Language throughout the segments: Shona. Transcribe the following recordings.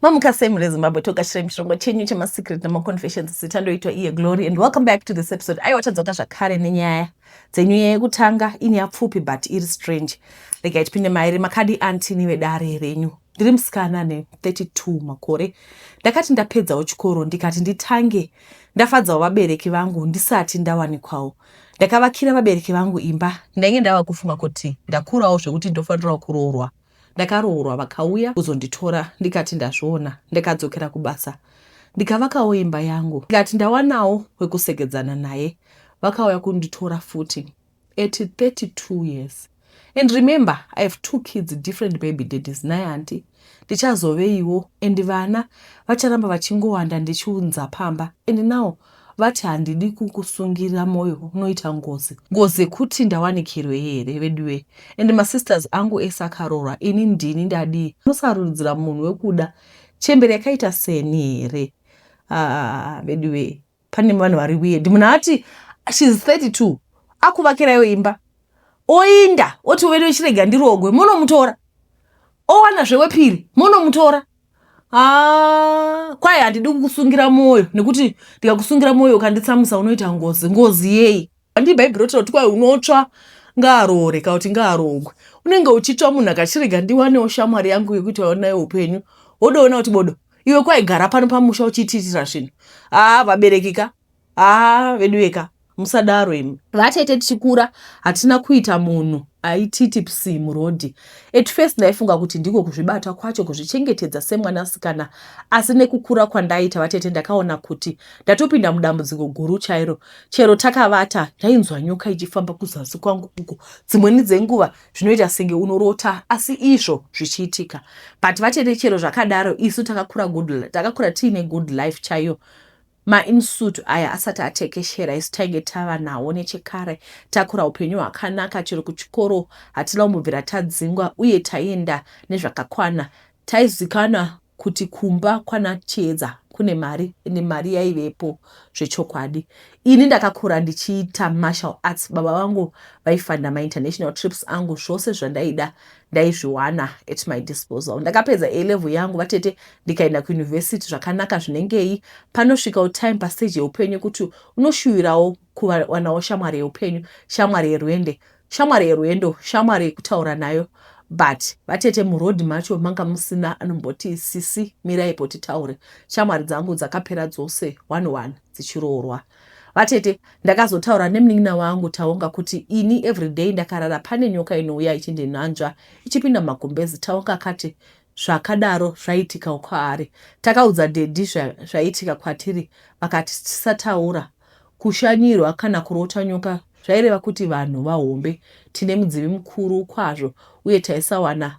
Mamuka sei mhuri yeZimbabwe, tokashirai muchirongwa chenyu chemasecret nemaconfessions. Zita ndoitwa iye Glory and welcome back to this episode. Aiwa, tadzoka zvakare nenyaya dzenyu. Nyaya yekutanga inyaya pfupi but iri strange. Regai tipinde mairi. Makadi antini vedare renyu? Ndiri musikana ne32 makore. Ndakati ndapedzawo chikoro, ndikati nditange ndafadzawo vabereki vangu ndisati ndawanikwawo. Ndakavakira vabereki vangu imba. Ndainge ndava kufunga kuti ndakurawo zvekuti ndofanirawo kuroorwa. Ndakaroorwa, vakauya kuzonditora, ndikati ndazviona. Ndikadzokera kubasa, ndikavakawo imba yangu. Ndikati ndawanawo wekusekedzana naye, vakauya kunditora futi at 32 years. And remember, I have two kids, different baby daddies. Naye aunty, ndichazoveiwo? And vana vacharamba vachingowanda ndichiunza pamba. And now vati handidi kukusungira mwoyo, unoita ngozi. Ngozi yekuti ndawanikirwe here veduwe? And masisters angu ese akaroorwa, ini ndini ndadii? Unosarudzira munhu wekuda chembere yakaita seni here? Ah, veduwe, pane vanhu vari weird. Munhu ati she's 32, akuvakiraiwo imba, oinda oti vedu chirega ndirogwe, munomutora. Owana zvewepiri, munomutora. Ah, kwai handidi kukusungira mwoyo nekuti ndikakusungira mwoyo ukanditsamwisa unoita ngozi. Ngozi yei? Handi Bhaibheri rotaura kuti kwai unotsva ngaaroore kana kuti ngaarogwe? Unenge uchitsva munhu akachirega ndiwanewo shamwari yangu yekuti nayo upenyu, wodoona kuti bodo iwe kwaigara pano pamusha uchiitiitira zvinhu. Haa, vabereki ka, haa, vedu ka, musadaro imi. Vatete, tichikura hatina kuita munhu aititi psi murodhi. At first ndaifunga kuti ndiko kuzvibata kwacho, kuzvichengetedza semwanasikana, asi nekukura kwandaita, vatete, ndakaona kuti ndatopinda mudambudziko guru chairo. Chero takavata, ndainzwa nyoka ichifamba kuzasi kwangu uko. Dzimweni dzenguva zvinoita senge unorota, asi izvo zvichiitika. But vatete, chero zvakadaro, isu takakura good, takakura tiine good life chaiyo. Mainsutu aya asati atekeshera, isu tainge tava nawo nechekare. Takura upenyu hwakanaka. Chero kuchikoro hatina kumbobvira tadzingwa, uye taienda nezvakakwana. Taizikanwa kuti kumba kwanaChiedza kune mari, ende mari yaivepo zvechokwadi. Ini ndakakura ndichiita martial arts. Baba vangu vaifanda mainternational trips angu. Zvose zvandaida ndaizviwana at my disposal. Ndakapedza A level yangu, vatete, ndikaenda kuuniversity zvakanaka zvinengei. Panosvikawo time pastage yeupenyu kuti unoshuvirawo kuwanawo shamwari yeupenyu, shamwari yerwende, shamwari yerwendo, shamwari yekutaura nayo. But vatete, murodhi macho manga musina anomboti, "Sisi, miraipo titaure." Shamwari dzangu dzakapera dzose one one dzichiroorwa. Vatete, ndakazotaura nemunin'ina wangu Taonga kuti ini everyday ndakarara pane nyoka inouya ichindinanzva ichipinda mumagumbezi. Taonga akati zvakadaro zvaiitikawo kwaari. Takaudza daddy zvaiitika kwatiri, vakati tisataura. Kushanyirwa kana kurota nyoka zvaireva kuti vanhu vahombe tine mudzivi mukuru kwazvo, uye taisawana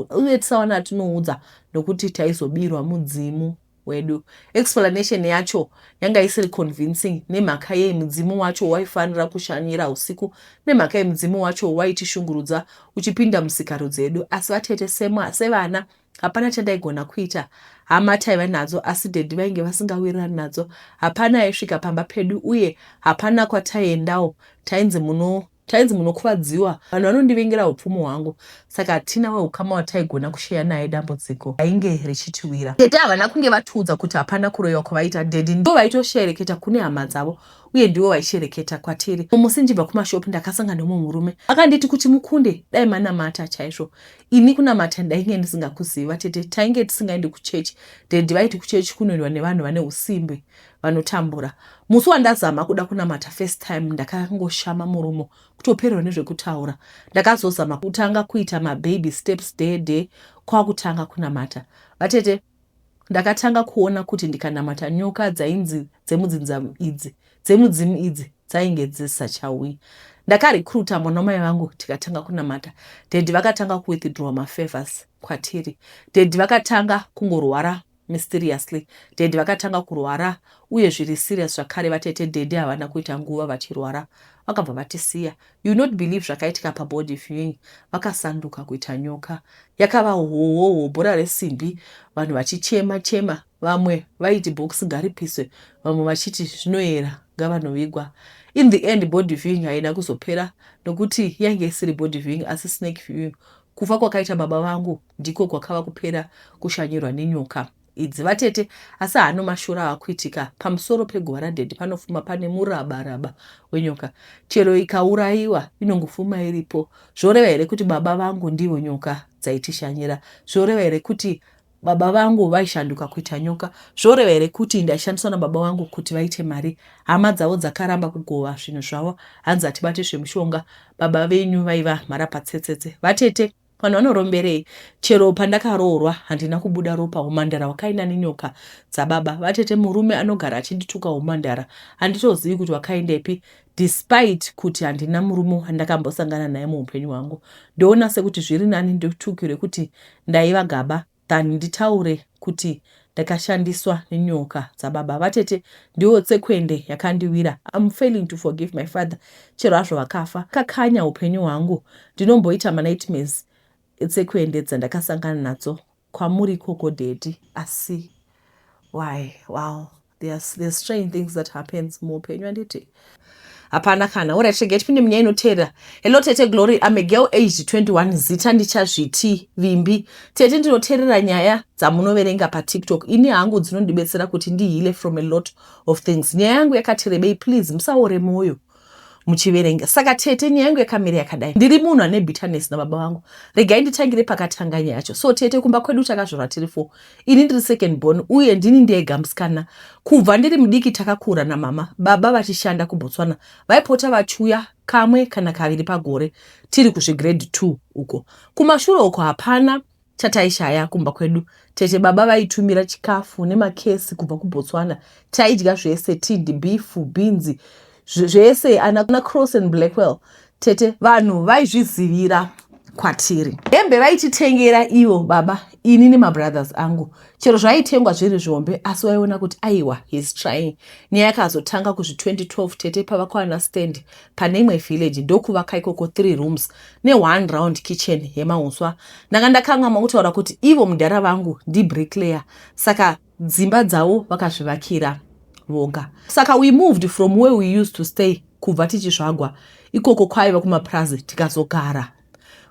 uye tisawana atinoudza nokuti taizobirwa mudzimu wedu. Explanation yacho yanga isiri convincing. Nemhaka yei mudzimu wacho waifanira kushanyira usiku? Nemhaka yei mudzimu wacho waitishungurudza uchipinda musikaro dzedu? Asi vatete, sevana hapana chandaigona kuita. Hama taiva nadzo, asi daddy vainge vasingawirirani nadzo. Hapana aisvika pamba pedu uye hapana kwataiendawo. Tainzi munokuvadziwa, vanhu vanondivengera upfumi hwangu. Saka hatina weukama wataigona kusheya naye dambudziko rainge richitiwira. Tete havana kunge vatiudza kuti hapana kuroyiwa kwavaita. Daddy ndivo vaitoshereketa kune hama dzavo uye ndivo vaishereketa kwatiri. Musi ndichibva kumashopu, ndakasangana nemumwe murume akanditi kuti mukunde dai manamata chaizvo. Ini kunamata ndainge ndisingakuzivi, vatete. Tainge tisingaendi kuchechi. Daddy vaiti kuchechi kunoendwa nevanhu vane usimbe, vanotambura. Musi wandazama kuda kunamata first time, ndakangoshama muromo, kutopererwa nezvekutaura. Ndakazozama kutanga kuita mababy steps dede kwakutanga kunamata. Vatete, ndakatanga kuona kuti ndikanamata, nyoka dzainzi dzemudzinza idzi, dzemudzimu idzi, dzainge dzisachauyi. Ndakarecruita mwana wamai vangu, tikatanga kunamata. Daddy vakatanga kuwithdraw mafavors kwatiri. Daddy vakatanga kungorwara mysteriously. Daddy vakatanga kurwara uye zviri serious zvakare. Vatete, daddy havana kuita nguva vachirwara, vakabva vatisiya. You not believe zvakaitika pabody viewing. Vakasanduka kuita nyoka. Yakava hohoho, bhora resimbi, vanhu vachichema chema. Vamwe vaiti bhokisi ngaripiswe, vamwe vachiti zvinoyera, ngavanovigwa. In the end body viewing haina kuzopera nokuti yainge isiri body viewing asi snake viewing. Kufa kwakaita baba vangu ndiko kwakava kupera kushanyirwa nenyoka idzi vatete, asi haano mashura ava kuitika. Pamusoro peguva radhedhi panofuma pane murabaraba wenyoka. Chero ikaurayiwa inongofuma iripo. Zvoreva here kuti baba vangu ndivo nyoka dzaitishanyira? Zvoreva here kuti baba vangu vaishanduka kuita nyoka? Zvoreva here kuti ndaishandiswa nababa vangu kuti vaite mari? Hama dzavo dzakaramba kugova zvinhu zvavo, hanzi hatibate zvemushonga. Baba venyu vaiva mharapatsetsetse. Vatete, vanhu vanoromberei? Chero pandakaroorwa handina kubuda ropa, humhandara hwakaenda nenyoka dzababa. Vatete, murume anogara achindituka humhandara, handitozivi kuti hwakaendepi despite kuti handina murume wandakambosangana naye muupenyu hwangu. Ndoona sekuti zviri nani nditukirwe kuti ndaiva gaba than nditaure kuti ndakashandiswa nenyoka dzababa. Vatete, ndiyo tsekwende yakandiwira. I'm failing to forgive my father chero hazvo vakafa. Kakanya upenyu hwangu. Ndinomboita manightmares etsekwende dzandakasangana nadzo kwamuri ikoko daddy. Asi why? Wow. There's strange things that happens muupenyu handiti? Hapana kana. Alright, regai tipinde munyaya inoteerera. Hello Tete Glory, I'm a girl aged 21, zita ndichazviti Vimbi. Tete, ndinoteerera nyaya dzamunoverenga paTikTok. Ini hangu dzinondibetsera kuti ndihile from a lot of things. Nyaya yangu yakati rebei, please musaore mwoyo muchiverenga. Saka tete, nyaya yangu yakamira yakadai. Ndiri munhu ane bitterness nababa vangu. Regai nditangire pakatanga nyaya yacho. So tete, kumba kwedu takazvarwa tiri 4. Ini ndiri second born uye ndini ndega musikana. Kubva ndiri mudiki takakura namama, baba vachishanda kuBotswana. Vaipota vachiuya kamwe kana kaviri pagore tiri kuzvigrade 2 uko. Kumashure uko hapana chataishaya kumba kwedu. Tete, baba vaitumira chikafu nemakesi kubva kuBotswana. Taidya zvese, tinned beef, beans, zvese ana Cross and Blackwell. Tete, vanhu vaizvizivira kwatiri. Hembe vaititengera ivo baba, ini nemabrothers angu. Chero zvaitengwa zviri zvihombe, asi waiona kuti aiwa, he's trying. Nyaya yakazotanga kuzvi 2012 tete, pavakawana stand pane imwe village ndokuvaka ikoko 3 rooms ne1 round kitchen yemauswa. Ndanga ndakangamwa kutaura kuti ivo mudhara vangu ndibricklayer, saka dzimba dzavo vakazvivakira voga. Saka we moved from where we used to stay kubva tichizvagwa ikoko kwaiva kumapurazi, tikazogara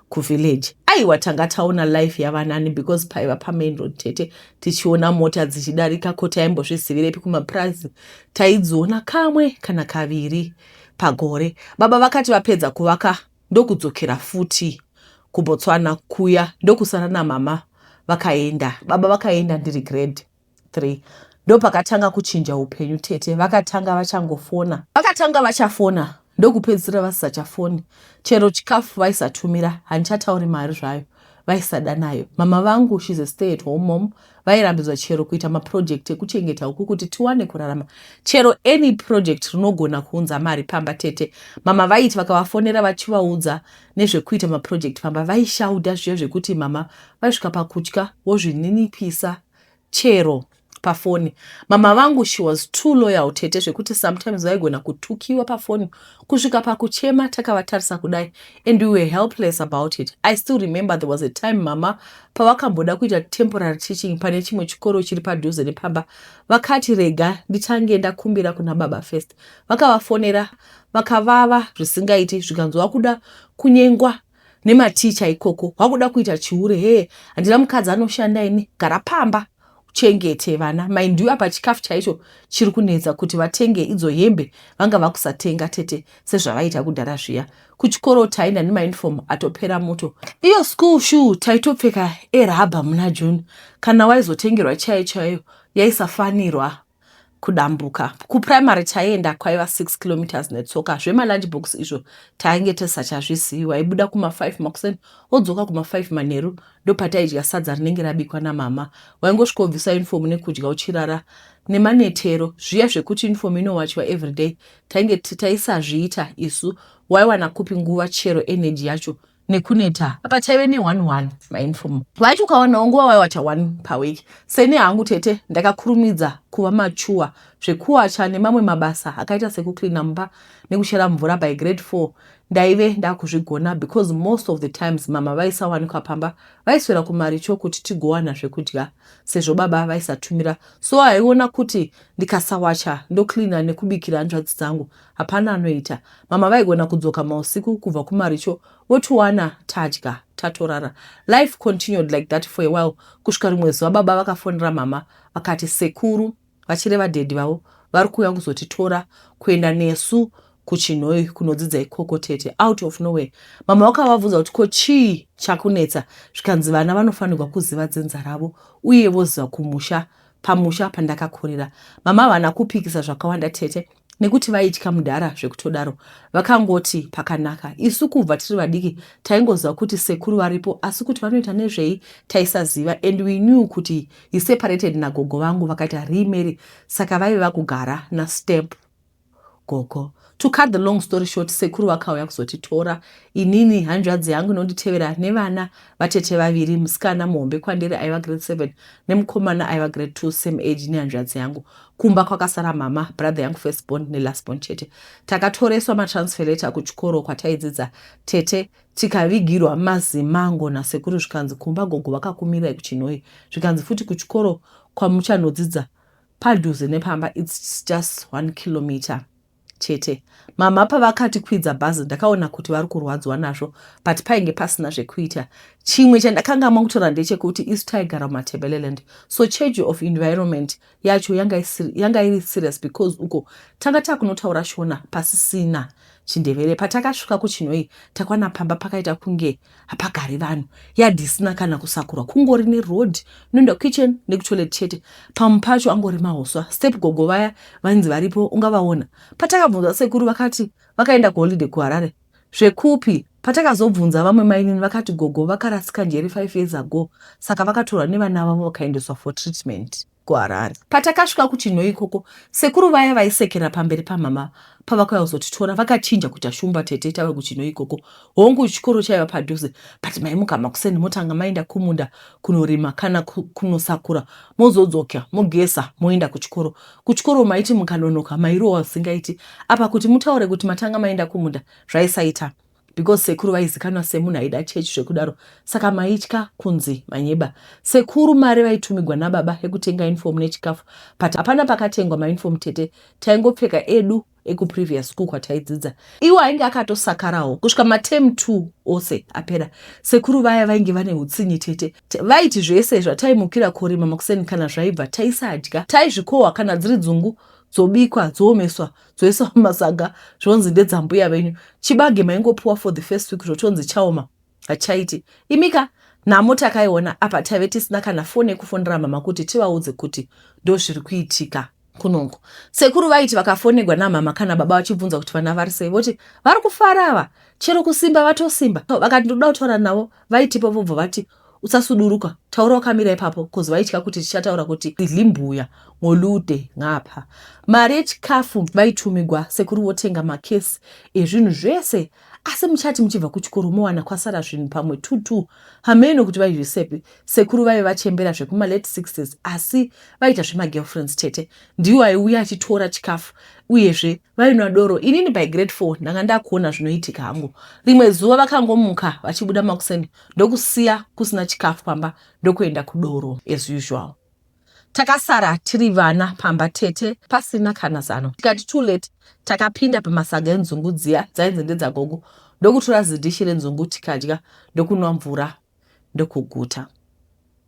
kuvillage. Aiwa, tanga taona life yavanani because paiva pamain road tete, tichiona mota dzichidarika. Ko taimbozvizivirepi kumapurazi? Taidziona kamwe kana kaviri pagore. Baba vakati vapedza kuvaka ndokudzokera futi kuBotswana kuya, ndokusara namama. Vakaenda baba vakaenda ndiri grade 3. Ndopakatanga kuchinja upenyu tete. Vakatanga vachangofona, vakatanga vachafona, ndokupedzisira vasisachafoni. Chero chikafu vaisatumira, handichatauri mari zvayo, vaisada nayo. Mama vangu, she's a stay at home mom, vairambidzwa chero kuita maproject ekuchengeta huku kuti tiwane kurarama, chero any project rinogona kuunza mari pamba. Tete, mama vaiti vakavafonera vachivaudza nezvekuita maproject pamba, vaishaudha zviya zvekuti mama vaisvika pakutya vozvininipisa chero pafoni. Mama vangu, she was too loyal tete, zvekuti sometimes vaigona kutukiwa pafoni kusvika pakuchema takavatarisa kudai, and we were helpless about it. I still remember there was a time mama pavakamboda kuita temporary teaching pane chimwe chikoro chiri padhuze nepamba. Vakati rega nditange ndakumbira kuna baba first. Vakavafonera vakavava zvisingaiti, zvikanzi wakuda kunyengwa nematicha ikoko, wakuda kuita chihure. Hee, handina mukadzi anoshanda ini, gara pamba uchengete vana. Mind you, apa chikafu chaicho chiri kunetsa kuti vatenge, idzo hembe vanga vakusatenga tete sezvavaita kudhara zviya. Kuchikoro taenda nemauniform atopera muto. Iyo school shoe taitopfeka erabha muna June. Kana waizotengerwa chaiyo chaiyo yaisafanirwa kudambuka. Kuprimary taienda kwaiva 6 kilometers netsoka. Zvemalunch box izvo tainge tisachazvizivi. Waibuda kuma5 makuseni wodzoka kuma5 manheru, ndopataidya sadza rinenge rabikwa namama. Waingosvikobvisa uniform nekudya uchirara nemanetero. Zviya zvekuti uniform inowachwa everyday tainge taisazviita isu. Waiwana kupi nguva, chero energy yacho nekuneta? Apa taive ne1 1 mauniform. Vaiti ukawanawo nguva waiwacha 1 paweek. Seni hangu tete, ndakakurumidza kuva mature. Zvekuwacha nemamwe mabasa akaita sekucleana mumba nekuchera mvura, by grade 4 ndaive ndakuzvigona because most of the times mama vaisawanikwa pamba, vaiswera kumaricho kuti tigowana zvekudya sezvo baba vaisatumira. So aiona kuti ndikasawacha, ndocleana nekubikira hanzvadzi dzangu, hapana anoita. Mama vaigona kudzoka mausiku kubva kumaricho votiwana tadya. tatorara. Life continued like that for a while kusvika rimwe zuva baba vakafonera mama vakati sekuru vachireva daddy vavo vari kuuya kuzotitora kuenda nesu kuChinhoyi kunodzidza ikoko tete. Out of nowhere mama vakavabvunza kuti ko chii chakunetsa zvikanzi vana vanofanirwa kuziva dzinza ravo uye voziva kumusha pamusha pandakakurira. Mama havana kupikisa zvakawanda tete nekuti vaitya mudhara zvekutodaro. Vakangoti pakanaka. Isu kubva tiri vadiki taingoziva kuti sekuru varipo asi kuti vanoita nezvei taisaziva and we knew kuti he separated nagogo vangu vakaita remarry saka vaive vakugara nastep gogo. To cut the long story short sekuru vakauya kuzotitora inini hanzvadzi yangu inonditevera nevana vatete vaviri musikana muhombe kwandiri aiva grade 7 nemukomana aiva grade 2 same age nehanzvadzi yangu. Kumba kwakasara mama, brother yangu first born nelast born chete. Takatoreswa matransfer letter kuchikoro kwataidzidza tete tikavigirwa mazimango nasekuru zvikanzi kumba gogo vakakumirai kuChinhoyi zvikanzi futi kuchikoro kwamuchanodzidza padhuze nepamba its just 1 kilometer chete. Mama pavakatikwidza bhazi ndakaona kuti vari kurwadziwa nazvo but painge pasina zvekuita. Chimwe chandakangamwa kutaura ndechekuti isu taigara muMatabeleland so change of environment yacho yanga yanga iri serious because uko tanga takunotaura Shona pasisina Chindevere. Patakasvika kuChinhoyi takwana pamba pakaita kunge hapagari vanhu yard isina kana kusakurwa kungori neroad inoenda kukitchen nekutoilet chete. Pamwe pacho angori mahuswa. Step gogo vaya vainzi varipo ungavaona. Patakabvunza sekuru vakati vakaenda kuholiday kuHarare. Zvekupi? Patakazobvunza vamwe mainini vakati gogo vakarasika njere 5 years ago saka vakatorwa nevana vavo vakaendeswa for treatment kuHarare. Patakasvika kuChinhoyi ikoko sekuru vaya vaisekera pamberi pamama pavakauya kuzotitora vakachinja kuita shumba tete tave kuChinhoyi ikoko. Hongu chikoro chaiva padhuze but maimuka makuseni motanga maenda kumunda kunorima kana kunosakura mozodzoka mogeza moenda kuchikoro. Kuchikoro maiti mukanonoka mairohwa zvisingaiti. Apa kuti mutaure kuti matanga maenda kumunda zvaisaita because sekuru vaizikanwa semunhu aida church zvekudaro saka maitya kunzi manyeba. Sekuru mari vaitumigwa nababa yekutenga uniform nechikafu but hapana pakatengwa mauniform tete taingopfeka edu ekuprevious school kwataidzidza. Iwo ainge akatosakarawo kusvika materm 2 ose apera. Sekuru vaya vainge vane utsinye tete. Vaiti zvese zvataimukira korima makuseni kana zvaibva taisadya. Taizvikohwa kana dziri dzungu dzobikwa dzoomeswa dzoiswa mumasaga zvonzi ndedzambuya venyu. Chibage maingopuwa for the first week zvotonzi chaoma hachaiti. Imika nhamo takaiona apa taive tisina kana foni yekufonera mama kuti tivaudze kuti ndozviri kuitika kunongo. Sekuru vaiti vakafonegwa namama kana baba vachibvunza kuti vana vari sei voti vari kufara ava chero kusimba vatosimba. Vakati ndoda kutaura navo vaitipo vobva vati usasuduruka taura wakamira ipapo cause vaitya kuti tichataura kuti limbuya ngolude ngapha. Mari yechikafu vaitumigwa sekuru votenga makesi ezvinhu zvese asi muchati muchibva kuchikoro mowana kwasara zvinhu pamwe 2 2 hameno kuti vaizvisepi. Sekuru vaive vachembera zvekuma late 60s asi vaita zvemagirlfriends tete ndiwo aiuya achitora chikafu uyezve vainwa doro. Inini by grade 4 ndanga ndakuona zvinoitika hangu. Rimwe zuva vakangomuka vachibuda makuseni ndokusiya kusina chikafu pamba ndokuenda kudoro as usual. Takasara tiri vana pamba tete pasina kana zano. Tikati too late takapinda pamasaga enzungu dziya dzainzi ndedzagogo ndokutora zidhishi renzungu tikadya ndokunwa mvura ndokuguta.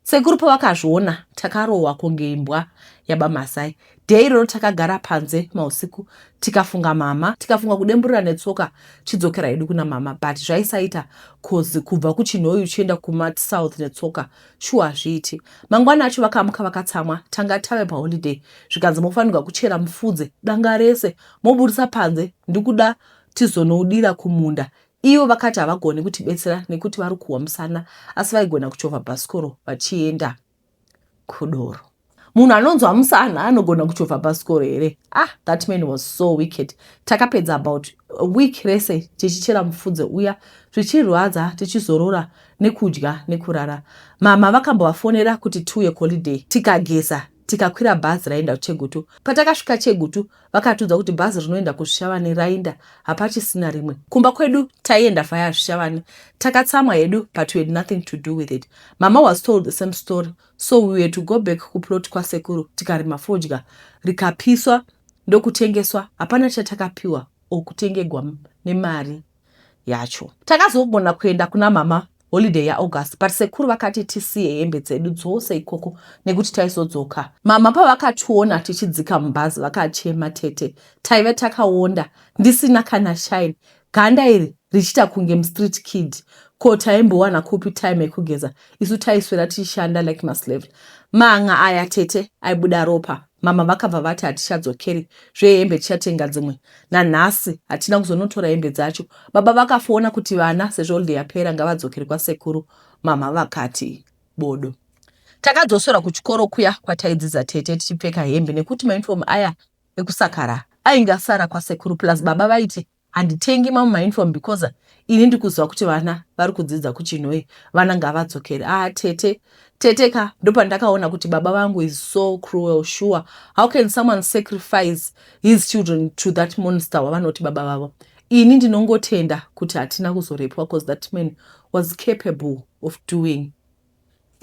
Sekuru pavakazviona takarohwa kunge imbwa yabaMasai. Day iroro takagara panze mausiku tikafunga mama tikafunga kudemburira netsoka tidzokera hedu kuna mama but zvaisaita cause kubva kuChinhoyi uchienda kuMat South netsoka shuwa hazviiti. Mangwana acho vakamuka vakatsamwa tanga tave paholiday zvikanzi mofanirwa kuchera mufudze danga rese moburitsa panze ndikuda tizonoudira kumunda Ivo vakati havagoni kutibetsera nekuti vari kuhwa musana asi vaigona kuchovha bhasikoro vachienda kudoro. Munhu anonzwa musana anogona kuchovha bhasikoro here? Ah, that man was so wicked. Takapedza about a week rese tichichera mufudze uya zvichirwadza tichizorora nekudya nekurara. Mama vakambovafonera kuti tiuye kuholiday tikageza tikakwira bhazi raienda kuChegutu. Patakasvika Chegutu vakatiudza kuti bhazi rinoenda kuZvishavane rainda hapachisina rimwe. Kumba kwedu taienda via Zvishavane. Takatsamwa hedu but we had nothing to do with it. Mama was told the same story so we were to go back kuplot kwasekuru tikarima fodya rikapiswa ndokutengeswa hapana chatakapiwa or kutengegwa nemari yacho. Takazogona kuenda kuna mama Holiday yaAugust, but sekuru vakati tisiye hembe dzedu dzose ikoko nekuti taizodzoka. Mama pavakationa tichidzika mubhazi vakachema tete. Taive takaonda ndisina kana shine, ganda iri richiita kunge mustreet kid. Ko taimbowana kupi time yekugeza isu taiswera tichishanda like maslave. Man'a aya tete aibuda ropa. Mama vakabva vati hatichadzokeri zvehembe tichatenga dzimwe. Nanhasi hatina kuzonotora hembe dzacho. Baba vakafona kuti vana sezvo holiday yapera ngavadzokere kwasekuru. Mama vakati bodo. Takadzosera kuchikoro kuya kwataidzidza tete tichipfeka hembe nekuti mauniform aya ekusakara ainge asara kwasekuru plus baba vaiti handitengi mamwe mauniform because ini ndikuziva kuti vana vari kudzidza kuChinhoyi, vana ngavadzokere. Ah tete, tete ka, ndopandakaona kuti baba vangu is so cruel sure. How can someone sacrifice his children to that monster wavanoti baba vavo? Ini ndinongotenda kuti hatina kuzorepwa cause that man was capable of doing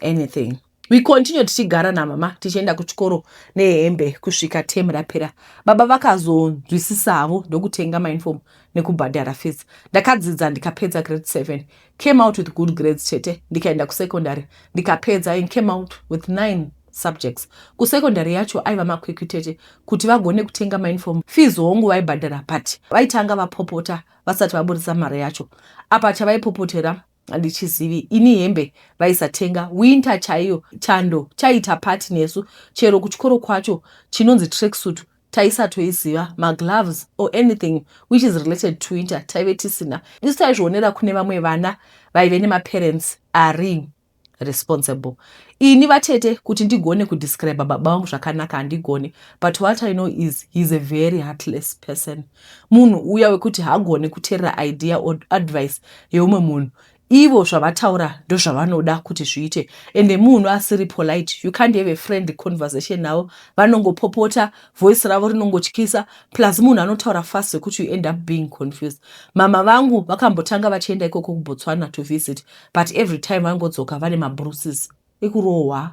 anything. We continue tichigara namama tichienda kuchikoro nehembe kusvika term rapera. Baba vakazonzwisisa havo ndokutenga mauniform nekubhadhara fees. Ndakadzidza ndikapedza grade 7, came out with good grades chete. Ndikaenda kusecondary ndikapedza and came out with 9 subjects. Kusecondary yacho aiva makwikwi tete kuti vagone kutenga mauniform. Fees hongu vaibhadhara, but vaitanga vapopota vasati vaburitsa mari yacho. Apa chavaipopotera handichizivi ini. Hembe vaisatenga, winter chaiyo chando chaita pati nesu. Chero kuchikoro kwacho chinonzi tracksuit taisatoiziva, magloves or anything which is related to winter taive tisina. Isu taizvionera kune vamwe vana vaive nemaparents ari responsible. Ini vatete, kuti ndigone kudescribe baba vangu zvakanaka handigoni, but what I know is he is a very heartless person. Munhu uya wekuti haagoni kuteerera idea or advice yeumwe munhu. Ivo zvavataura ndozvavanoda kuti zviite. Ende munhu asiri polite, you can't have a friendly conversation navo. Vanongopopota, voice ravo rinongotyisa, plus munhu anotaura fast zvekuti you end up being confused. Mama vangu vakambotanga vachienda ikoko kuBotswana to visit, but every time vangodzoka vane mabruises ekurohwa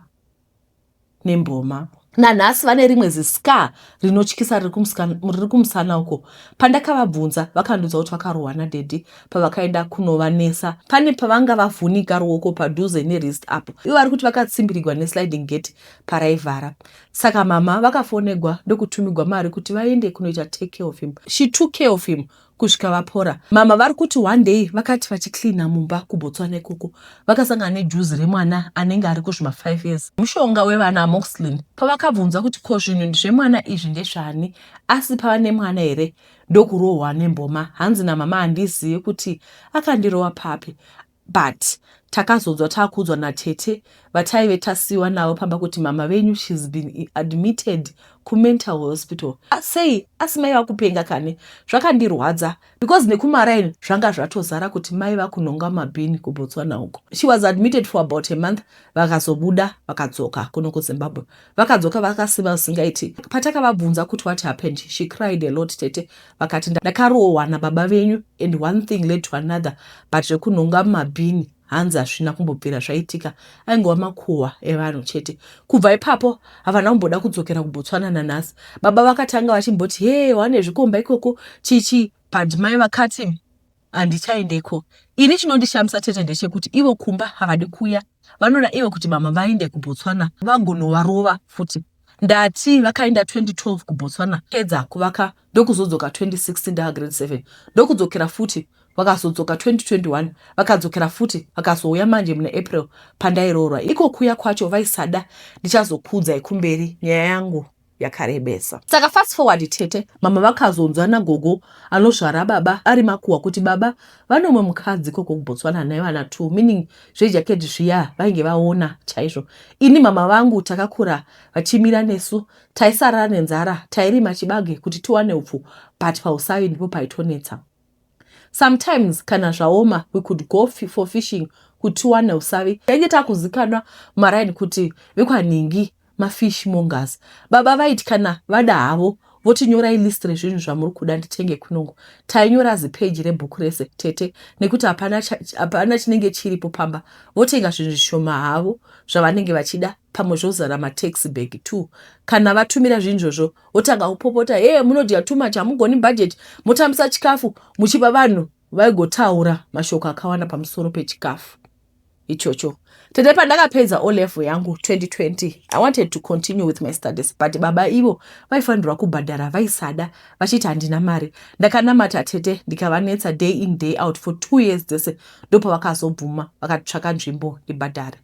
nemboma. Nanhasi vane rimwe ziscar rinotyisa riri kumusana uko. Pandakavabvunza vakandiudza kuti vakarohwa nadaddy pavakaenda kunovanesa. Pane pavanga vavhunika ruoko padhuze newrist apo. Ivo vari kuti vakatsimbirigwa nesliding gate paraivhara. Saka mama vakafonegwa ndokutumigwa mari kuti vaende kunoita take care of him. She took care of him kusvika vapora. Mama vari kuti one day vakati vachicleana mumba kuBotswana ikoko, vakasangana nejuzi remwana anenge ari kuzvima 5 years, mushonga wevana, amoxicillin. Pavakabvunza kuti ko zvinhu zvemwana izvi ndezvani, asi pava nemwana here, ndokurohwa nemboma. Hanzi namama, handizivi kuti akandirova papi, but takazonzwa taakuudzwa natete vataive tasiyiwa navo pamba kuti mama venyu, she's been admitted kumental hospital. Sei asi mai vakupenga kani? Zvakandirwadza because nekumaraini zvanga zvatozara kuti mai vakunhonga mabhini kuBotswana uko. She was admitted for about a month, vakazobuda vakadzoka kuno kuZimbabwe. Vakadzoka vakasimba zvisingaiti. Patakavabvunza kuti what happened, she cried a lot tete. Vakati ndakarohwa nababa venyu and one thing led to another, but zvekunhonga mumabhini hanzi hazvina kumbobvira zvaitika, aingova makuhwa evanhu chete. Kubva ipapo havana kumboda kudzokera kuBotswana nanhasi. Baba vakatanga vachimboti he wane zvikomba ikoko chichi, but mai vakati handichaendeko ini. Chinondishamisa tete ndechekuti ivo kumba havadi kuya, vanoda ivo kuti mama vaende kuBotswana vagonovarova futi. Ndati vakaenda 2012 kuBotswana, pedza kuvaka ndokuzodzoka 2016 ndava grade 7, ndokudzokera futi. Vakazodzoka 2021, vakadzokera futi, vakazouya manje muna April pandairoorwa. Iko kuya kwacho vaisada. Ndichazokuudzai kumberi, nyaya yangu yakarebesa. Saka fast forward tete, mama vakazonzwa nagogo anozvara baba ari makuhwa kuti baba vanomwe mukadzi ikoko kuBotswana naivana 2, meaning zvejaketi zviya vainge vaona chaizvo. Ini mama vangu takakura vachimira nesu, taisarara nenzara, tairima chibage kuti tiwane upfu, but pausavi ndipo paitonetsa. Sometimes kana zvaoma we could go for fishing kuti tiwane usavi. Tainge takuzikanwa mumaraini kuti vekwanhingi mafish mongers. Baba vaiti kana vada havo votinyorai list rezvinhu zvamuri kuda nditenge kunongo. Tainyora zipeji rebhuku rese tete nekuti hapana, hapana chinenge chiripo pamba. Votenga zvinhu zvishoma havo zvavanenge vachida, pamwe zvozara mataxi bag 2. Kana vatumira zvinhu izvozvo votanga kupopota, he munodya too much, hamugoni budget, motambisa chikafu muchipa vanhu. Vaigotaura mashoko akawanda pamusoro pechikafu. Ichocho tete, pandakapedza O level yangu 2020, I wanted to continue with my studies, but baba ivo vaifanirwa kubhadhara vaisada, vachiti handina mari. Ndakanamata tete, ndikavanetsa day in, day out for 2 years dzese. Ndopavakazobvuma, vakatitsvaka nzvimbo ndibhadhare.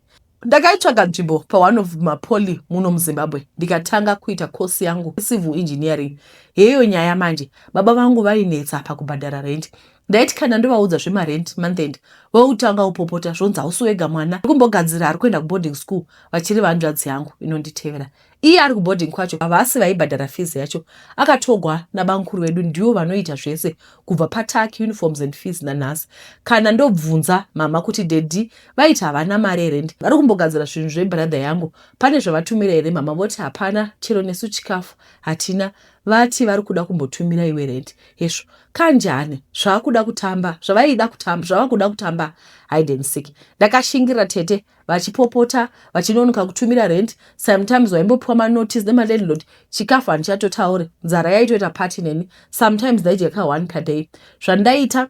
Ndakaitsvaga nzvimbo paone of mapoly muno muZimbabwe, ndikatanga kuita kosi yangu, civil engineering. Heyo nyaya manje, baba vangu vainetsa pakubhadhara rent. Ndaiti kana ndovaudza zvemarent month end, vautanga kupopota, zvonzi hausi wega mwana kumbogadzira ari kuenda kuboarding school, vachiri vanzvadzi yangu inonditevera. Iye ari kuboarding kwacho, havasi vaibhadhara fees yacho, akatogwa nabankuru vedu, ndivo vanoita zvese kubva patuck, uniforms and fees. Nanhasi kana ndobvunza mama kuti daddy vaiti havana mari yerent, vari kumbogadzira zvinhu zvebrother yangu, pane zvavatumira here? Mama voti hapana, chero nesu chikafu hatina, vati vari kuda kumbotumira iwe rent. Hezvo, kanjani zvavakuda kutamba, zvavaida kutamba, zvavakuda kutamba hide and seek. Ndakashingirira tete, vachipopota, vachinonoka kutumira rent. Sometimes waimbopiwa manotice nemalandlord. Chikafu handichatotauri, nzara yaitoita party neni. Sometimes ndaidya ka1 per day. Zvandaita,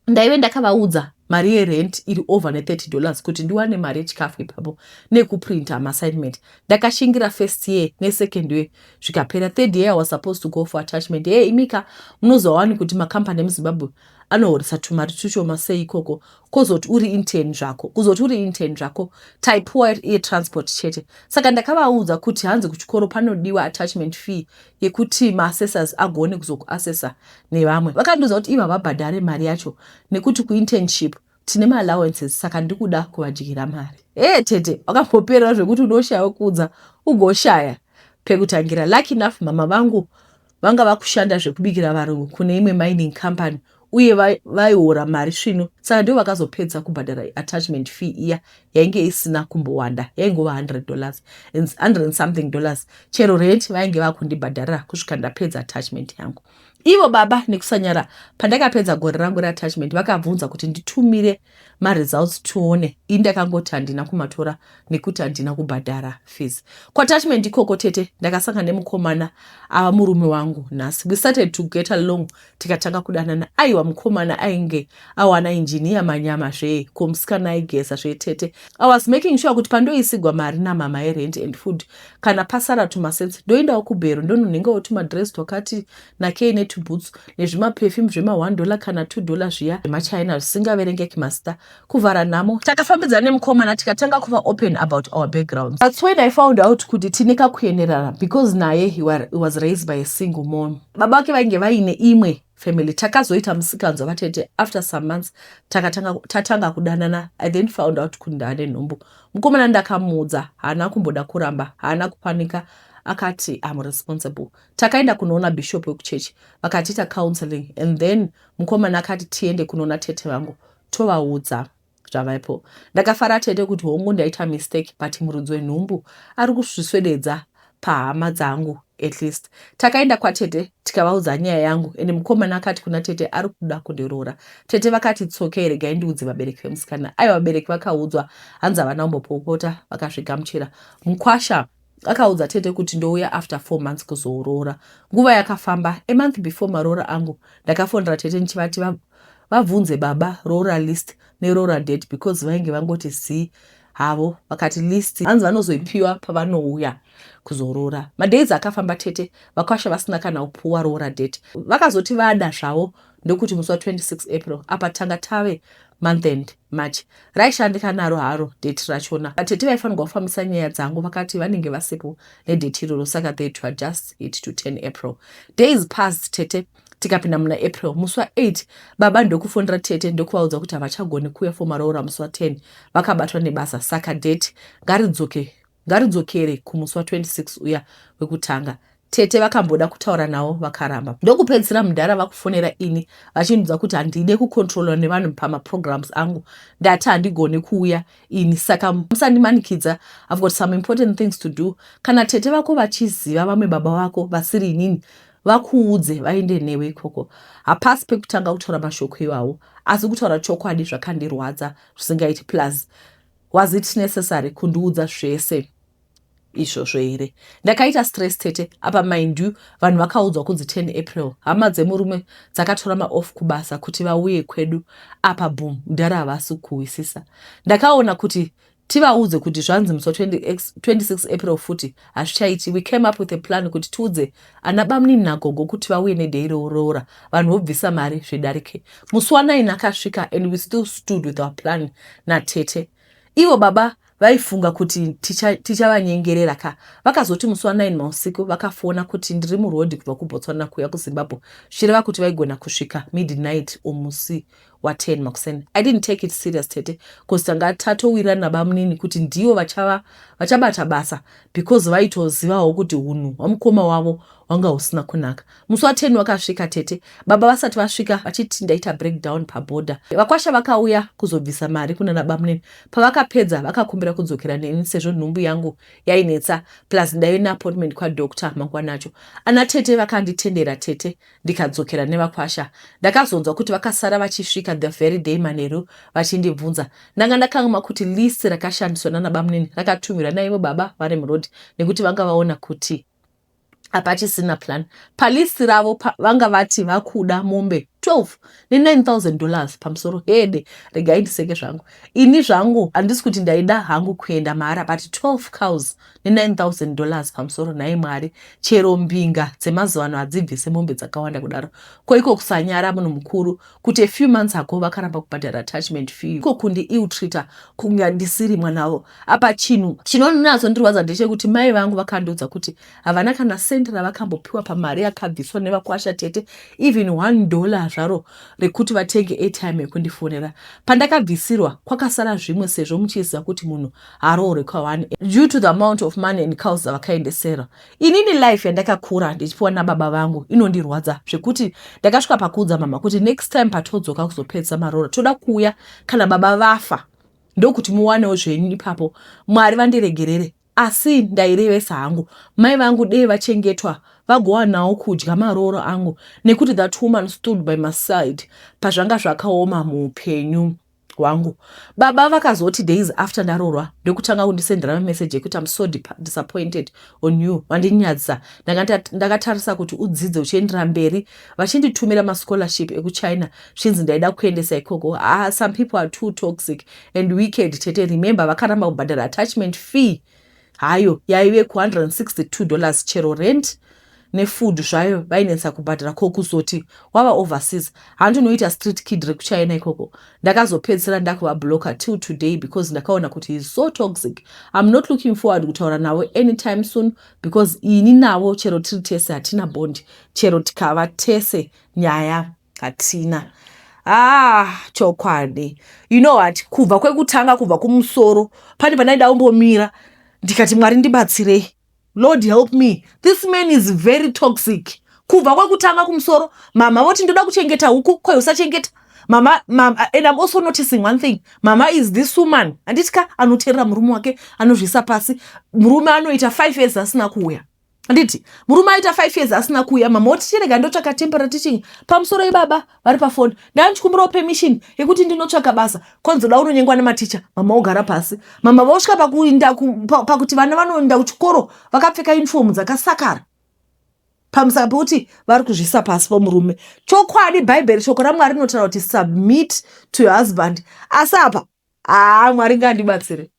ndaive ndakavaudza mari yerent iri over ne30 dollars kuti ndiwane mari yechikafu ipapo nekuprinta maassignment. Ndakashingira first year nesecond year, zvikapera. Third year I was supposed to go for attachment. Hey, imika, munozowani kuti makambani emuZimbabwe anohoresa tumari tushoma sei ikoko, kozoti uri intern zvako, kuzoti uri intern zvako, taipuwa yetransport chete. Saka ndakavaudza kuti hanzi kuchikoro panodiwa attachment fee yekuti maassessors agone kuzokuassessa nevamwe. Vakandiudza kuti iva vabhadhare mari yacho nekuti kuinternship tine maallowances, saka ndikuda kuvadyira mari. Ee tete, wakambopera zvekuti unoshaya kuudza, ugoshaya pekutangira. Lucky enough, mama vangu vanga vakushanda zvekubikira varungu kune imwe mining company, uye vaihora mari svino, saka ndivo vakazopedza kubhadhara attachment fee iya. Yainge isina kumbowanda, yaingova $100, 100 and something dollars. Chero rent vainge vakundibhadharira kusvika ndapedza attachment yangu. Ivo baba nekusanyara, pandakapedza gore rangu reattachment, vakabvunza kuti nditumire maresults tione. Ini ndakangoti handina kumatora nekuti handina kubhadhara fees. Kuattachment ikoko tete, ndakasangana nemukomana ava murume wangu nhasi. We started to get along, tikatanga kudanana. Aiwa, mukomana ainge awana injiniya, manyama zvee, komusikana aigeza zvetete. I was making sure kuti pandoisigwa mari namama yerent and food, kana pasara tumasense, ndoendawo kubhero, ndononhengawo tumadress twakati nakei netuboots nezvimaperfume zvema1 dollar kana $2 zviya zvemachina zvisingaverengeki masita kuvhara nhamo. Takafambidzana nemukomana, tikatanga kuva open about our backgrounds. That's when I found out kuti tine kakuenderana, because naye he was raised by a single mom. Baba vake vainge vaine imwe family. Takazoita musikanzwa vatete. After some months tatanga kudanana, I then found out kuti ndaane nhumbu. Mukomana ndakamuudza, haana kumboda kuramba, haana kupanika, akati am responsible. Takaenda kunoona bishop wekuchechi, vakatiita counseling, and then mukomana akati tiende kunoona tete vangu tovaudza zvavaipo. Ndakafara tete kuti hongu, ndaita mistake, but muridzi wenhumbu ari kuzviswededza pahama dzangu at least. Takaenda kwatete, tikavaudza nyaya yangu, ende mukomana akati kuna tete ari kuda kundiroora. Tete vakati tsokei, regai ndiudze vabereki vemusikana. Aiwa, vabereki vakaudzwa, hanzi havana kumbopopota, vakazvigamuchira. Mukwasha akaudza tete kuti ndouya after 4 months kuzooroora. Nguva yakafamba. A month before maroora angu, ndakafonera tete ndichivati vabvunze baba roora list neroora date, because vainge vangoti zii havo. Vakati list hanzi vanozoipiwa pavanouya kuzoroora. Madays akafamba tete, vakwasha vasina kana kupuwa roora date. Vakazoti vada zvavo ndokuti musi wa26 April. Apa tanga tave month end March. Raishandika naro haro date rachona. Vatete vaifanirwa kufambisa nyaya dzangu vakati vanenge vasipo nedate iroro, saka they to adjust it to 10 April. Days passed tete, tikapinda muna April. Musi wa8 baba ndokufonera tete, ndokuvaudza kuti havachagoni kuuya for maroora musi wa10, vakabatwa nebasa, saka date ngaridzoke, ngaridzokere kumusi wa26 uya wekutanga. Tete vakamboda kutaura navo, vakaramba. Ndokupedzisira mudhara vakufonera ini, vachinudza kuti handide kucontrolwa nevanhu pamaprograms angu. Ndati handigoni kuuya ini, saka musandimanikidza. I've got some important things to do. Kana tete vako vachiziva vamwe baba vako vasiri inini, vakuudze vaende newe ikoko. Hapasi pekutanga kutaura mashoko iwawo, asi kutaura chokwadi zvakandirwadza zvisingaiti. Plus, was it necessary kundiudza zvese? Izvozvo here? Ndakaita stress, tete. Apa mind you, vanhu vakaudzwa kunzi 10 April. Hama dzemurume dzakatora maoff kubasa kuti vauye kwedu. Apa boom, mudhara havasi kuhwisisa. Ndakaona kuti tivaudze kuti zvanzi musi wa26 April futi hazvichaiti. We came up with a plan kuti tiudze ana bamunini nagogo kuti vauye neday roora, vanhu vobvisa mari, zvedarike. Musi wa9 akasvika and we still stood with our plan natete. Ivo baba vaifunga kuti tichavanyengerera ka. Vakazoti musi wa9 mausiku vakafona kuti ndiri murodhi kubva kuBotswana kuuya kuZimbabwe, zvichireva kuti vaigona kusvika midnight omusi wa10 makuseni. I didn't take it serious, tete, because tanga tatowirirana nabamunini kuti ndivo vachabata basa, because vaitozivawo kuti unhu hwamukoma wavo hwanga husina kunaka. Musi wa10 wakasvika, tete. Baba vasati vasvika vachiti ndaita breakdown pabhodha. Vakwasha vakauya kuzobvisa mari kuna nabamunini. Pavakapedza vakakumbira kudzokera neni sezvo nhumbu yangu yainetsa, plus ndaive neappointment kwadoctor mangwana acho. Ana tete vakanditendera, tete, ndikadzokera nevakwasha. Ndakazonzwa kuti vakasara vachisvika the very day manheru vachindibvunza. Ndanga ndakangama kuti list rakashandiswa nanabamunini rakatumirwa naivo baba vari murodhi, nekuti vanga vaona kuti hapachisina plan. Palist ravo vanga vati vakuda mombe 12 ne$9000 pamusoro. Hede, regai ndiseke zvangu. Ini zvangu handisi kuti ndaida hangu kuenda mahara, but 12 cows ne$9000 pamusoro, nhai Mwari, chero mbinga dzemazuva ano hadzibvise mombe dzakawanda kudaro. Ko iko kusanyara munhu mukuru kuti a few months ago vakaramba kubhadhara attachment fee, iko kundi ill-treata kunge ndisiri mwana wavo. Apa chinhu chinonyatsondirwadza ndechekuti mai vangu vakandiudza kuti havana kana sendi ravakambopiwa pamari yakabviswa nevakwasha, tete, even $1 zvaro rekuti vatenge airtime yekundifonera. Pandakabvisirwa kwakasara zvimwe, sezvo muchiziva kuti munhu haroorwe kwa1, due to the amount of money and cows dzavakaendesera. Inini life yandakakura ndichipiwa nababa vangu inondirwadza zvekuti ndakasvika pakuudza mama kuti next time patodzoka kuzopedzisa maroora, toda kuuya kana baba vafa, ndokuti muwanewo zvenyu ipapo. Mwari vandiregerere, asi ndairevesa hangu. Mai vangu dei vachengetwa vagowanawo kudya marooro angu, nekuti that woman stood by my side pazvanga zvakaoma muupenyu hwangu. Baba vakazoti days after ndaroorwa ndokutanga kundisendera mameseji ekuti, "Am so disappointed on you, vandinyadzisa. Ndakatarisa kuti udzidze uchiendera mberi," vachinditumira mascholarship ekuChina, zvinzi ndaida kuendesa ikoko. Ah, some people are too toxic and wicked, tete. Remember, vakaramba kubhadhara attachment fee hayo yaive ku$162. Chero rent nefood zvayo vainetsa kubhadhara. Ko kuzoti wava overseas, handinoita street kid rekuChina ikoko. Ndakazopedzisira ndakuvablocker till today because ndakaona kuti is so toxic. I'm not looking forward kutaura navo anytime soon, because ini navo chero tiri tese hatina bond. Chero tikava tese, nyaya hatina. Ah, chokwadi, you know what, kubva kwekutanga, kubva kumusoro, pane pandaida kumbomira ndikati, "Mwari ndibatsirei, Lord help me, this man is very toxic." Kubva kwekutanga kumusoro, mama voti ndoda kuchengeta huku, kwai usachengeta. Mama, mama, and I'm also noticing one thing. Mama is this woman, handiti ka, anoteerera murume wake, anozvisa pasi. Murume anoita 5 years asina kuuya, handiti? Murume aita 5 years asina kuuya, mama oti chirega ndotsvaka temporary teaching. Pamusoro ibaba vari pafoni, "Ndandichikumbirawo permission yekuti ndinotsvaka basa." Kwanzoda unonyengwa nematicha. Mama ogara pasi. Mama vosvika pakuinda pakuti vana vanoenda kuchikoro vakapfeka uniform dzakasakara, pamusaka pekuti vari kuzvisa pasi pomurume. Chokwadi, Bhaibheri, shoko raMwari rinotaura kuti submit to your husband, asi apa, haa, Mwari ngandibatsire,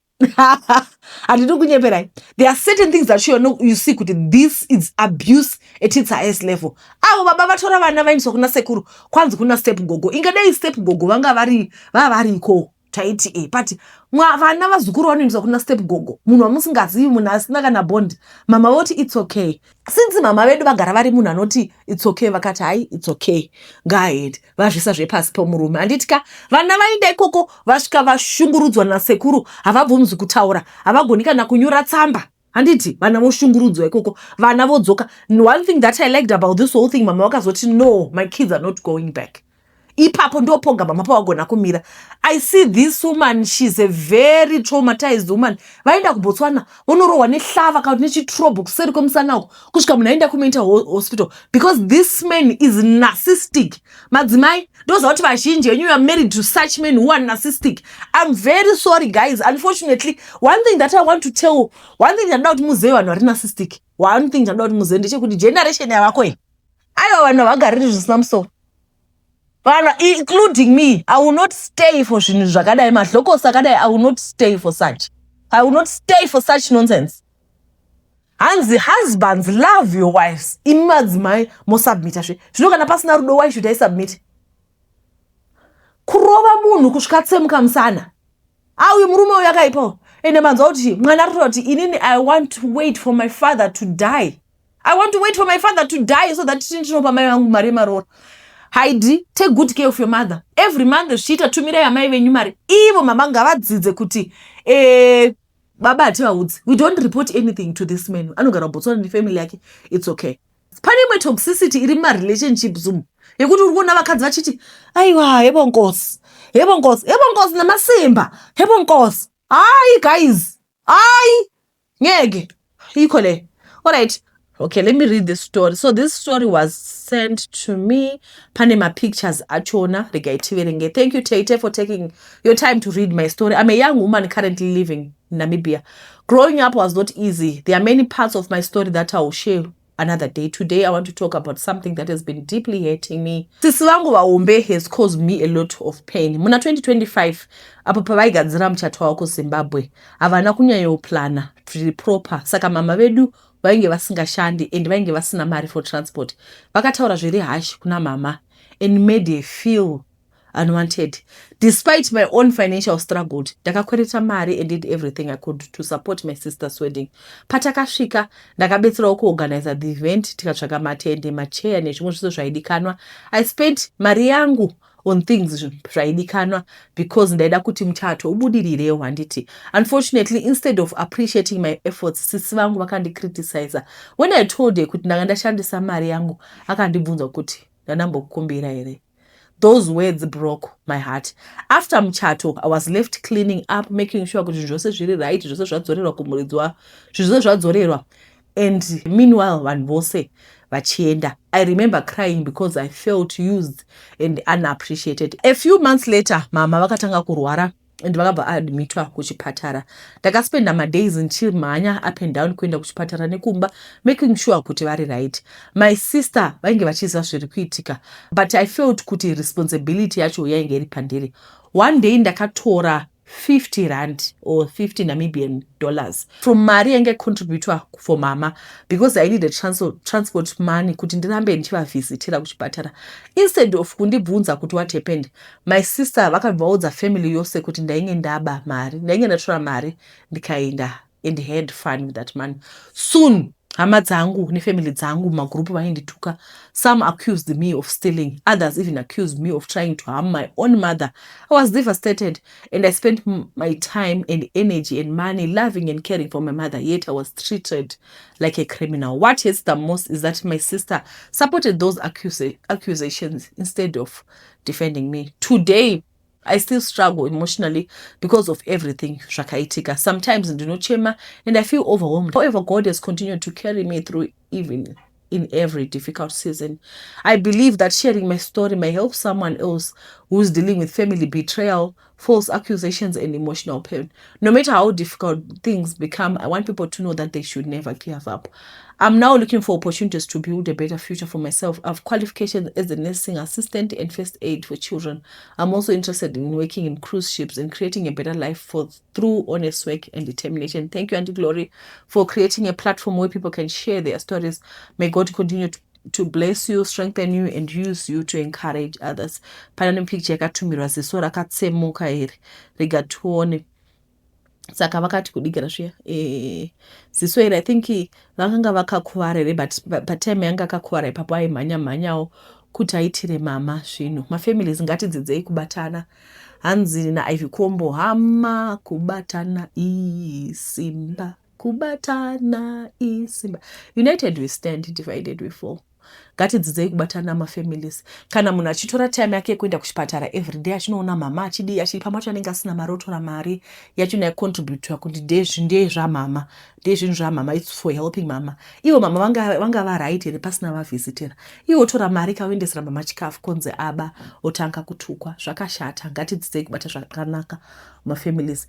handidi kunyeperai. There are certain things that you see kuti this is abuse at its highest level. Avo baba vatora vana vaendeswa kuna sekuru, kwanzi kuna step gogo. Ingadai step gogo vanga vari vava variko, taiti e, but vana vazukuru vanoendeswa kuna step gogo, munhu wamusingazivi, munhu asina kana bond. Mama voti it's okay. Since mama vedu vagara vari munhu anoti it's okay, vakati hai, it's okay, ngaaende. Vazvisa zvepasi pomurume, handiti ka? Vana vaenda ikoko, vasvika vashungurudzwa nasekuru, havabvumzi kutaura, havagoni kana kunyora tsamba, handiti? Vana voshungurudzwa ikoko, vana vodzoka. One thing that I liked about this whole thing, mama vakazoti, "No, my kids are not going back." Ipapo ndopoga mama pawagona kumira. I see this woman, she's a very traumatized woman. Vaenda kuBotswana vonorohwa nehlava kana kuti nechitrobo kuseri kwemusana uko kusvika munhu aenda kumental hospital because this man is narcissistic. Madzimai, ndoziva kuti vazhinji venyu you are married to such men who are narcissistic. I'm very sorry, guys. Unfortunately, one thing that I want to tell, one thing ndanoda kuti muzive, vanhu vari narcissistic, one thing ndanoda kuti muzive ndechekuti generation yavako iyi, aiwa, vanhu havagariri zvisina musoro. Vanhu, including me, I will not stay for zvinhu zvakadai, madhokosi akadai. I will not stay for such, I will not stay for such nonsense. Hanzi, "Husbands, love your wives." Imi madzimai mosubmita zve. Zvino kana pasina rudo, why should I submit? Kurova munhu kusvika tsemuka musana. Auyu murume uyu akaipawo. Ende manzwa kuti mwana ari kutoda kuti, "Inini I want to wait for my father to die. I want to wait for my father to die so that tinopa mai vangu mari yemaroro." Haidi, take good care of your mother. Every month zvichiita, tumirai amai venyu mari. Ivo mama ngavadzidze kuti baba hativaudzi. We don't report anything to this man. Anogara kuBotswana nefamily yake, it's okay. Pane imwe toxicity iri mumarelationships umu yekuti uri kuona vakadzi vachiti, "Aiwa, yebo nkosi, yebo nkosi, yebo nkosi, namasimba, yebo nkosi." Hayi guys, hayi, ngeke ikho le. Alright, okay, let me read this story. So this story was sent to me, pane mapictures achona. Regai tiverenge. Thank you, Tate, for taking your time to read my story. I'm a young woman currently living in Namibia. Growing up was not easy. There are many parts of my story that I will share another day. Today I want to talk about something that has been deeply hurting me. Sisi vangu vahombe has caused me a lot of pain. Muna 2025 apo pavaigadzira muchato wavo kuZimbabwe, havana kunyanyoplana zviri proper, saka mama vedu vainge vasingashandi and vainge vasina mari for transport. Vakataura zviri harsh kuna mama and made her feel unwanted. Despite my own financial struggle, ndakakwereta mari and did everything I could to support my sister's wedding. Patakasvika, ndakabetserawo kuorganiza the event, tikatsvaka matende, macheya nezvimwe zvose zvaidikanwa. I spent mari yangu on things zvaidikanwa because ndaida kuti muchato ubudirirewo, handiti? Unfortunately, instead of appreciating my efforts, sisi vangu vakandicriticiza. When I told her kuti ndanga ndashandisa mari yangu, akandibvunza kuti ndandambokukumbira here. Those words broke my heart. After muchato, I was left cleaning up, making sure kuti zvinhu zvose zviri right, zvose zvadzorerwa kumuridzwa, zvinhu zvose zvadzorerwa, and meanwhile vanhu vose vachienda. I remember crying because I felt used and unappreciated. A few months later, mama vakatanga kurwara and vakabva admitwa kuchipatara. Ndakaspenda madays ndichimhanya up and down kuenda kuchipatara nekumba, making sure kuti vari right. My sister vainge vachiziva zviri kuitika, but I felt kuti responsibility yacho yainge iri pandiri. One day ndakatora 50 rand or 50 Namibian dollars from mari yainge contributwa for mama because I needed transport money kuti ndirambe ndichivavhizitira kuchipatara. Instead of kundibvunza kuti what happened, my sister vakabva vaudza family yose kuti ndainge ndaba mari, ndainge ndatora mari ndikaenda and had fun with that money. Soon hama dzangu nefamily dzangu mumagurupu vaindituka. Some accused me of stealing, others even accused me of trying to harm my own mother. I was devastated and I spent my time and energy and money loving and caring for my mother, yet I was treated like a criminal. What hurts the most is that my sister supported those accusations instead of defending me. Today I still struggle emotionally because of everything zvakaitika. Sometimes ndinochema and I feel overwhelmed. However, God has continued to carry me through even in every difficult season. I believe that sharing my story may help someone else who's dealing with family betrayal, false accusations, and emotional pain. No matter how difficult things become, I want people to know that they should never give up. I'm now looking for opportunities to build a better future for myself. I have qualifications as a nursing assistant and first aid for children. I'm also interested in working in cruise ships and creating a better life for through honest work and determination. Thank you, Auntie Glory, for creating a platform where people can share their stories. May God continue to bless you, strengthen you, and use you to encourage others. Pane picture yakatumirwa, ziso rakatsemuka here. Rega tione. Saka vakati kudigira zviya ziso iri, I think vakanga vakakuvara here, but patime yanga akakuvara ipapo aimhanya mhanyawo kuti aitire mama zvinhu. Mafamilies, ngatidzidzei kubatana. Hanzi naIvy Kombo, "Hama kubatana isimba." Kubatana isimba. United we stand, divided we fall. Ngatidzidzei kubatana mafamilies. Kana munhu achitora time yake yekuenda kuchipatara everyday achinoona mama achidii achii, pamwe acho anenge asina mari, otora mari yacho naicontributwa kuti ndezvamama, ndezvinhu zvamama, it's for helping mama. Ivo mama vanga vanga varight here pasina vavhizitera? Iwe otora mari kauendesera mama chikafu, konzi aba, otanga kutukwa. Zvakashata. Ngatidzidzei kubata zvakanaka mafamilies.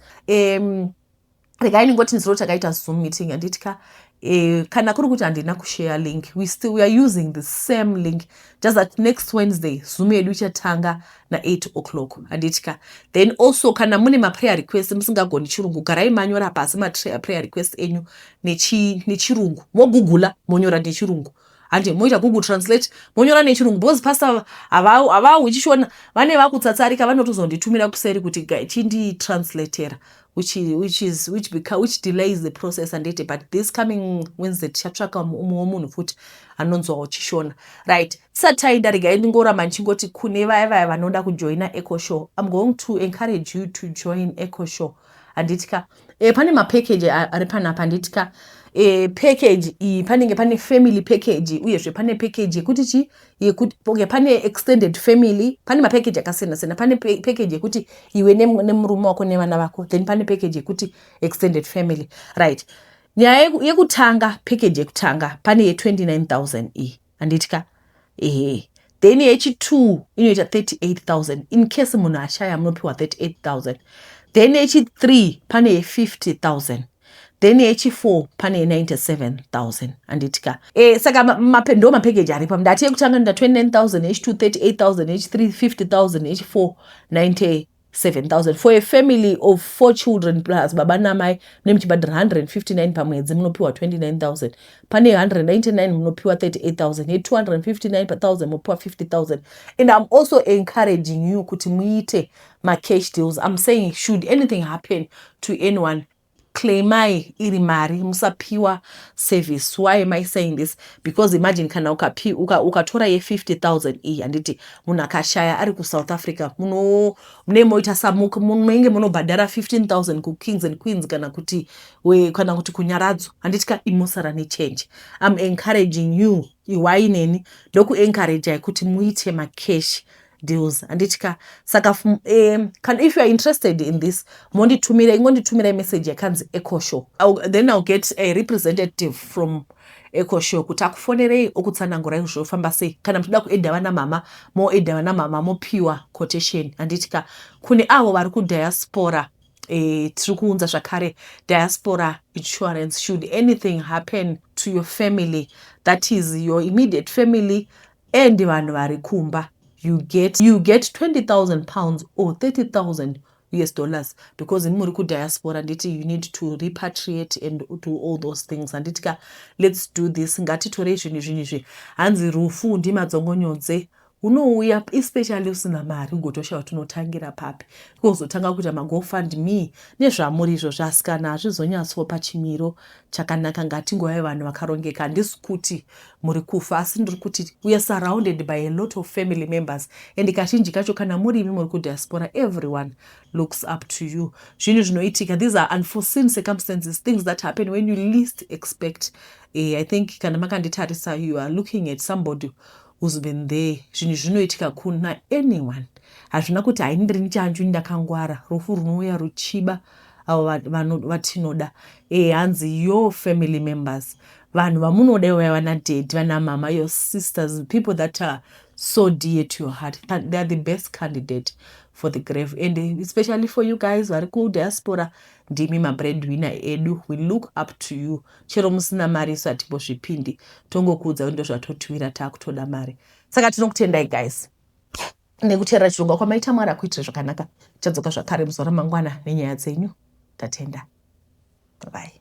Regai ndingoti ndiziro takaita Zoom meeting, handiti ka? Kana kuri kuti handina kushare link, we are using the same link, just that next Wednesday Zoom yedu ichatanga na8 o'clock, handiti ka? Then also, kana mune maprayer request musingagoni Chirungu, garai manyora pasi maprayer request enyu neChirungu, mogugula, monyora neChirungu, handi moita Google Translate, monyora neChirungu, because pastor havahwi Chishona, vane vakutsatsarika, vanotozonditumira kuseri kuti chinditranslateera, which, is, which, beca, which delays the process, handiti? But this coming Wednesday tichatsvaka umwe womunhu futi anonzwawo Chishona, right? Tisati taenda, regai ndingoramba ndichingoti kune vaya vaya vanoda kujoina Ecoshow, I'm going to encourage you to join Ecoshow, handiti ka? Pane mapackage ari panapa, handiti ka? Package iyi panenge pane family package, uyezve pane package yekuti chi yekuti, okay, pane extended family, pane mapackage akasiyana siyana. Pane package yekuti iwe nemurume wako nevana vako, then pane package yekuti extended family, right? Nyaya yekutanga, package yekutanga, pane ye29 000 iyi, handiti ka? Ehe. Then yechi2 inoita 38 000. In case munhu ashaya, munopiwa 38 000. Then yechi3 pane ye50 000, then yechi4 pane ye97 000, handiti ka? Saka ndo mapackage aripo. Ndati yekutanga nda 29 000, yechi2 38 000, yechi3 50 000, yechi4 97 000. For a family of four children plus baba namai, mune muchibhadhara 159 pamwedzi, munopiwa 29 000. Pane 199 munopiwa 38 000, ye259 000 munopiwa 50 000. And I'm also encouraging you kuti muite macash deals. I'm saying, should anything happen to anyone, claimai iri mari, musapiwa service. Why am I saying this? Because imagine kana ukatora ye50 000 iyi, handiti? Munhu akashaya ari kuSouth Africa, mune moita samuka, munenge munobhadhara 15 000 kuKings and Queens kana kuti kuNyaradzo, handiti ka? Imosara nechange. I'm encouraging you, iwai neni, ndokuencouragei kuti muite macash deals, handiti ka? Saka can, if you are interested in this, monditumira, ingonditumirai message yakanzi Ecoshow. Then I'll get a representative from Ecoshow kuti akufonerei, okutsanangurai zvofamba sei. Kana muchida kuadda vana mama, moadda vana mama, mopiwa quotation, handiti ka? Kune avo vari kudiaspora, tiri kuunza zvakare diaspora insurance. Should anything happen to your family, that is your immediate family and vanhu vari kumba, you get £20,000 or US$30,000, because muri kudiaspora, nditi you need to repatriate and do all those things, handiti ka? Let's do this. Ngatitorei zvinhu izvi. Hanzi rufu ndimadzongonyodze, unouya especially usina mari, ugotoshaya kuti unotangira papi, kozotanga kuita maGoFund Me nezvamuri izvo zvasikana, hazvizonyatsopa chimiro chakanaka. Ngatingovai vanhu vakarongeka. Handisi kuti muri kufa, asi ndiri kuti we are surrounded by a lot of family members, and kazhinji kacho kana muri imi muri kudiaspora, everyone looks up to you. Zvinhu zvinoitika, these are unforeseen circumstances, things that happen when you least expect. I think kana makanditarisa, you are looking at somebody who's been there. Zvinhu zvinoitika kuna anyone, hazvina kuti haini ndiri nichanju, ndakangwara. Rufu runouya ruchiba avo vatinoda. Hanzi your family members, vanhu vamunoda ivaya, vana daddy, vana mama, your sisters, people that are so dear to your heart, they are the best candidate for the grave. And especially for you guys vari kudiaspora, ndimi mabreadwinner edu. We look up to you. Chero musina mari, isu hatimbozvipindi, tongokuudza kuti ndozvatotiwira, taakutoda mari. Saka tinokutendai guys nekuteerera chirongwa kwamaita. Mwari akuitire zvakanaka. Tichadzoka zvakare muzuva ramangwana nenyaya dzenyu. Tatenda, bye.